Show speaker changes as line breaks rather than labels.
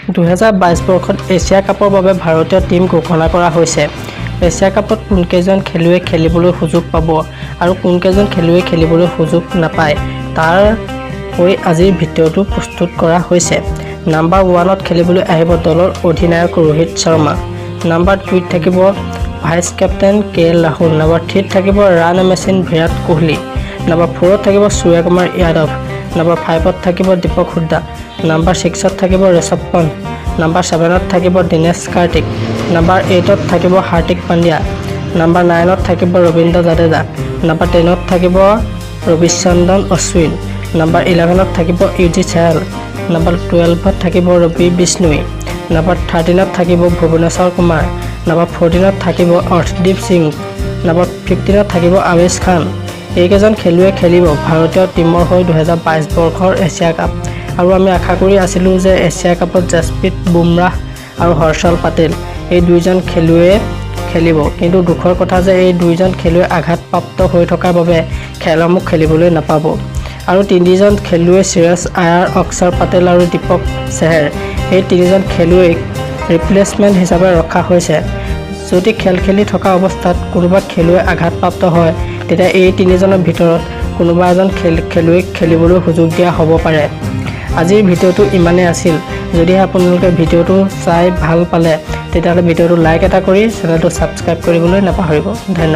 2022 বৰ্ষত এছিয়া কাপৰ বাবে ভাৰতীয় টীম ঘোষণা কৰা হৈছে। এছিয়া কাপত কোনকেইজন খেলুৱৈয়ে খেলিবলৈ সুযোগ পাব আৰু কোনকেইজন খেলুৱৈয়ে খেলিবলৈ সুযোগ নাপায়, তাৰ হৈ আজিৰ ভিডিঅ'টো প্ৰস্তুত কৰা হৈছে। নাম্বাৰ ওৱানত খেলিবলৈ আহিব দলৰ অধিনায়ক ৰোহিত শৰ্মা। নাম্বাৰ টুত থাকিব ভাইচ কেপ্টেইন কে এল ৰাহুল। নাম্বাৰ থ্ৰীত থাকিব run machine Virat Kohli. Number ফ'ৰত থাকিব সূৰ্যকুমাৰ যাদৱ। নাম্বাৰ ফাইভত থাকিব দীপক হুড্ডা। নাম্বাৰ ছিক্সত থাকিব ঋষভ পন্ত। নাম্বাৰ ছেভেনত থাকিব দীনেশ কাৰ্তিক। নাম্বাৰ এইটত থাকিব হাৰ্দিক পাণ্ডিয়া। নাম্বাৰ নাইনত থাকিব ৰবীন্দ্ৰ জাদেজা। নাম্বাৰ 10ত থাকিব ৰবিচন্দ্ৰন অশ্বিন। নাম্বাৰ 11ত থাকিব ইউজি চেহেল। নাম্বাৰ 12ত থাকিব ৰবি বিষ্ণুই। নাম্বাৰ 13ত থাকিব ভুৱনেশ্বৰ কুমাৰ। নাম্বাৰ 14ত থাকিব অৰ্শদীপ সিং। নাম্বাৰ 15ত থাকিব আৱেশ খান। এইকেইজন খেলুৱৈয়ে খেলিব ভাৰতীয় টীমৰ হৈ 2022 বৰ্ষৰ এছিয়া কাপ। আৰু আমি আশা কৰি আছিলোঁ যে এছিয়া কাপত জছপ্ৰীত বুমৰাহ আৰু হৰ্ষল পেটেল, এই দুইজন খেলুৱৈয়ে খেলিব। কিন্তু দুখৰ কথা যে এই দুইজন খেলুৱৈ আঘাতপ্ৰাপ্ত হৈ থকাৰ বাবে খেলসমূহ খেলিবলৈ নাপাব। আৰু তিনিজন খেলুৱৈ শ্ৰেয়স আয়াৰ, অক্ষৰ পেটেল আৰু দীপক চেহেৰ, এই তিনিজন খেলুৱৈক ৰিপ্লেচমেণ্ট হিচাপে ৰখা হৈছে। যদি খেল খেলি থকা অৱস্থাত কোনোবা খেলুৱৈ আঘাতপ্ৰাপ্ত হয়, তেতিয়া এই তিনিজনৰ ভিতৰত কোনোবা এজন খেলুৱৈক খেলিবলৈ সুযোগ দিয়া হ'ব পাৰে। আজিৰ ভিডিঅ'টো ইমানেই আছিল। যদিহে আপোনালোকে ভিডিঅ'টো চাই ভাল পালে, তেতিয়াহ'লে ভিডিঅ'টো লাইক এটা কৰি চেনেলটো ছাবস্ক্ৰাইব কৰিবলৈ নাপাহৰিব। ধন্যবাদ।